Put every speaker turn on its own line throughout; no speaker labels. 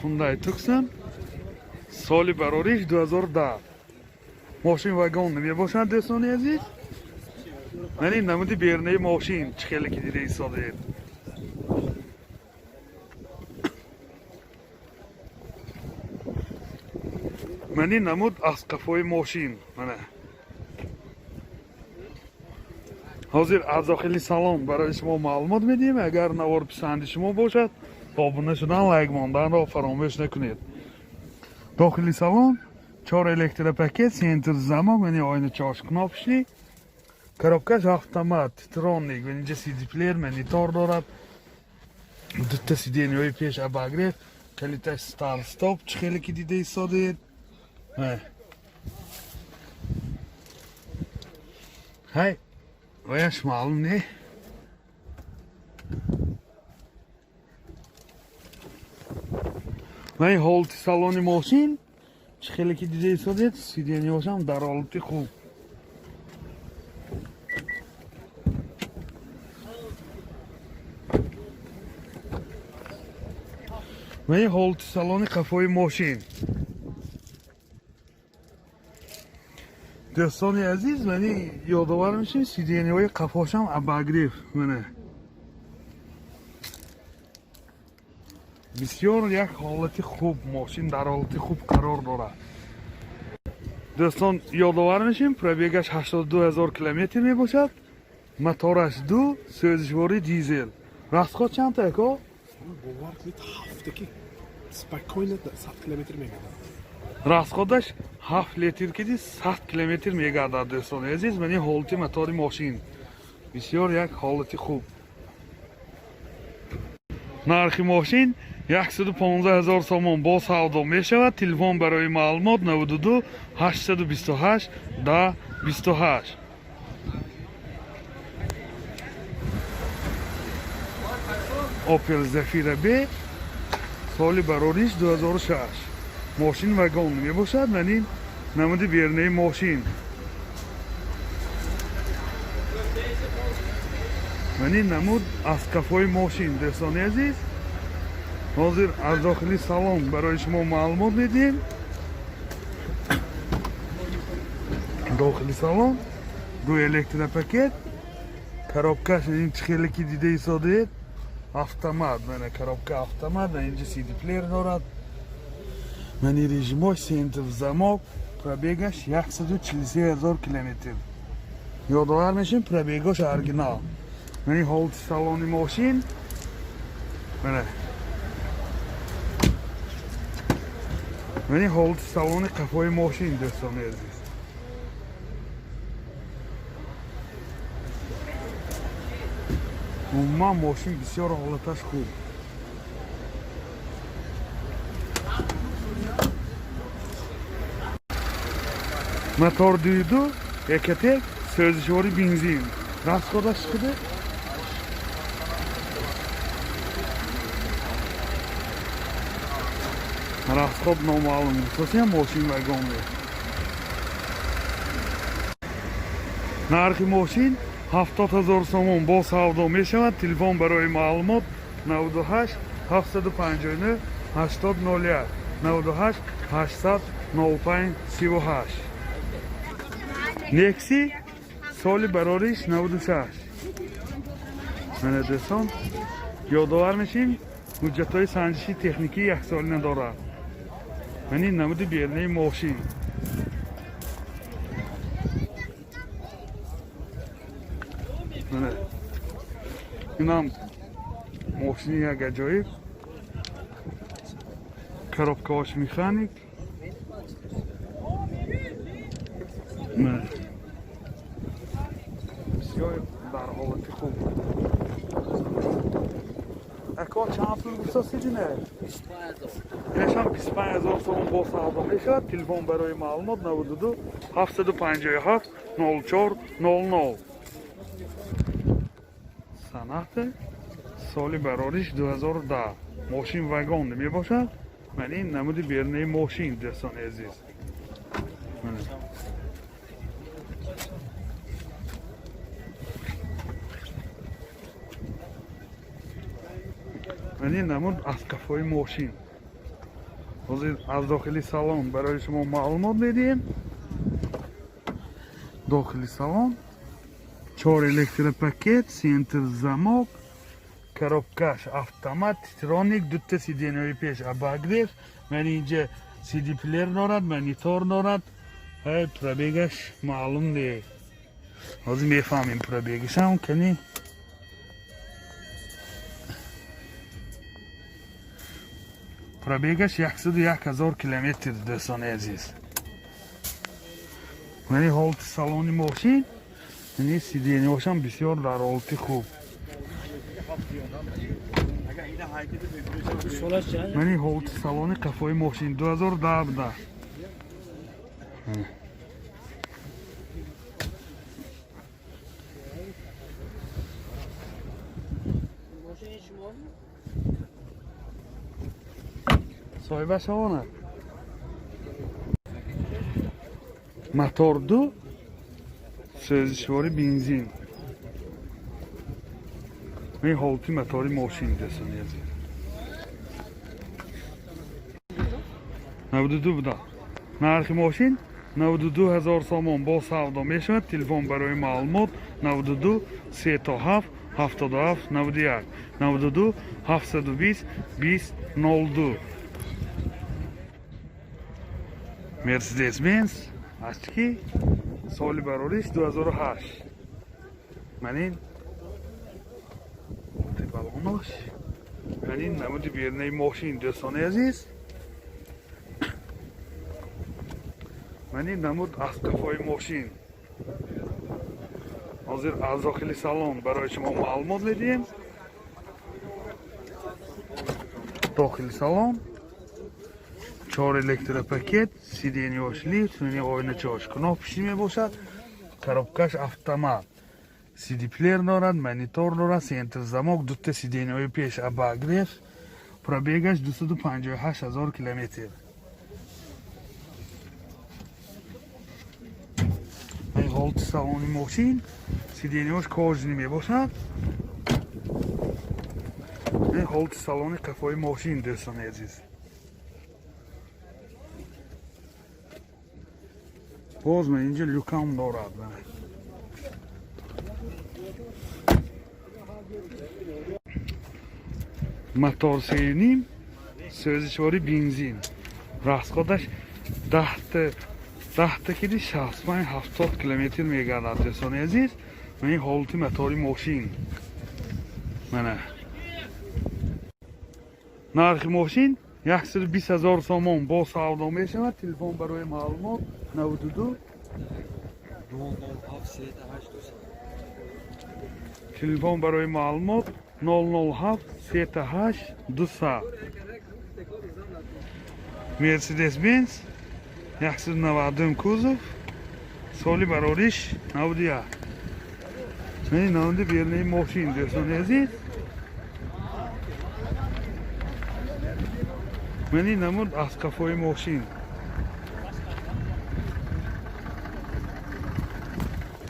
Hyundai Tucson, соли барориш 2010. Мошин вагон мебошад, дӯстони азиз. Ман ин намуди берунаи мошин, чӣ хеле ки дида истодаед. Ман ин намуд аз қафои мошин. Мана. Ҳозир аз дохили салон барои шумо маълумот медиҳем. Агар навор писанди шумо бошад, обуна шудан, лайк монданро фаромӯш накунед. Дохили салон чор электропакет, центр замок, мани оина чор кнопочный, коробкаш автомат, титроник, инҷа CD плеер, монитор дорад, дута сиденьяҳои пеш обогрев, калиташ старт стоп, чӣ хеле ки дида истодаед. Ҳай, ваяш маълум не. Ман ҳолати салони мошин, чӣ хеле ки дида истодед, сиденьяҳошам дар ҳолати хуб. Ман ҳолати салони қафои мошин. Дӯстони азиз, мани ёдовар мешем, сиденьяҳои қафошам обогрев. Мана. Бисёр як ҳолати хуб, мошин дар ҳолати хуб қарор дорад. Дӯстон, ёдовар мешем, пробегаш 82 ҳазор километр мебошад. Мотораш ду, сӯзишвори дизел. Расход чанд ако?
Бовар кунед, ҳафтаки спокойно 100 километр мегардад.
Расходаш 7 литр киди 100 километр мегардад, дӯстони азиз. Мани ҳолати мотори мошин. Бисёр як ҳолати хуб. Нархи мошин 115 ҳазор сомон, бо савдо мешавад. Телефон барои маълумот 92 828 10 28. Opel Zafira B, соли барориш 2006. Мошин вагон мебошад. Ман ин намуди берунаи мошин. Ман ин намуд аз қафои мошин, дӯстони азиз. Ҳозир аз дохили салон барои шумо маълумот медиҳем. Дохили салон ду электропакет, коробкаш ин чӣ хеле ки дида истодаед, автомат, мана коробка автомат, мана инҷа CD плеер дорад. Мани режимош, центр замок, пробегаш 143 ҳазор километр. Ёдовар мешем, пробегош оригинал. Мани ҳолати салони мошин. Мана. Мани ҳолати салони қафои мошин, дӯстони азиз. Умуман мошин бисёр ҳолаташ хуб. Мотор дуюду, Ecotec, сӯзишвори бензин. Расходаш чиқида? Расход номаълум. Хусусан мошин вагон. Нархи мошин 70 ҳазор сомон, бо савдо мешавад. Телефон барои маълумот 98 759 80 01, 98 800 05 38. Некси, соли барориш 96. Мана дӯстон, ёдовар мешем, ҳуҷҷатҳои санҷиши техникӣ яксолина дорад. Ман ин намуди берунаи мошин. Мана. Инам мошини як аҷоиб. Коробкаош механик. Мана. Бисёр дар ҳолати хуб. Ако, чанд пул гуфтосидине? Инашам 25 ҳазор сомон, бо савдо мешавад. Телефон барои маълумот 92 757 04 00. Соната, соли барориш 2010. Мошин вагон мебошад. Ман ин намуди берунаи мошин, дӯстони азиз. Мана. Ман ин намуд аз қафои мошин. Ҳозир аз дохили салон барои шумо маълумот медиҳем. Дохили салон чор электропакет, центр замок, коробкаш автомат, троник, дута сиденьяи пеш обогрев, ман инҷа CD плеер дорад, монитор дорад. Пробегаш маълум не. Ҳозир мефаҳмем пробегашам кани. Пробегаш 101 ҳазор километр, дӯстони азиз. Мани ҳолати салони мошин, яъне сиденьяшам бисёр дар ҳолати хуб. Мани ҳолати салони қафои мошин 2010 буда. Соҳибаш онад. Мотор ду, сӯзишвори бензин. Ин ҳолати мотори мошин, дӯстони азиз. 92 буда. Нархи мошин 92 ҳазор сомон, бо савдо мешавад. Телефон барои маълумот 92 37 77 91, 92 720 20 02. Мерседес Бенз ачки, соли барориш 2008. Ман ин балонош, ман ин намуди берунаи мошин, дӯстони азиз. Ман ин намуд аз қафои мошин. Ҳозир аз дохили салон барои шумо маълумот медиҳем. Дохили салон чор электропакет, сиденьяш лифт, оиначаош кнопочный мебошад, коробкаш автомат, CD плеер дорад, монитор дорад, центр замок, дута сиденьяҳои пеш обогрев, пробегаш 258 ҳазор километр. Ин ҳолати салони мошин, сиденьяш кожаный мебошад. Ин ҳолати салони қафои мошин, дӯстони азиз. Боз ман инҷа люкам дорад. Мотор сеним, сӯзишвори бензин. Расходаш даҳта киди 65-70 километр мегардад, дӯстони азиз. Ман ин ҳолати мотори мошин. Мана. Нархи мошин 120 ҳазор сомон, бо савдо мешавад. Телефон барои маълумот 92 телефон барои маълумот 007 38 200. Мерседес Бенз 192 кузов, соли барориш 91. Ин намуди берунаи мошин, дӯстони азиз. Ман ин намуд аз қафои мошин.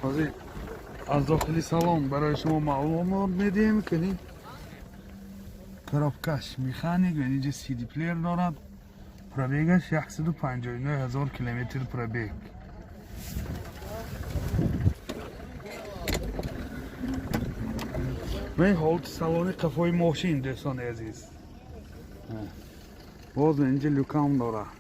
Ҳозир аз дохили салон барои шумо маълумот медиҳем. Кани коробкаш механик ва инҷа CD плеер дорад. Пробегаш 159 ҳазор километр пробег. Ман ҳолати салони қафои мошин, дӯстони азиз. Боз инҷа люкам дорад.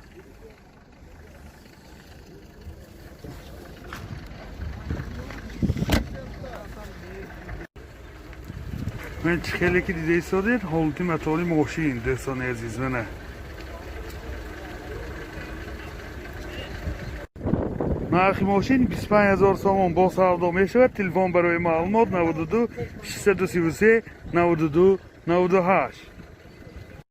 Ман чӣ хеле ки дида истодед, ҳолати мотори мошин, дӯстони азиз, мана. Нархи мошин 25 ҳазор сомон, бо савдо мешавад. Телефон барои маълумот 92 633 92 98.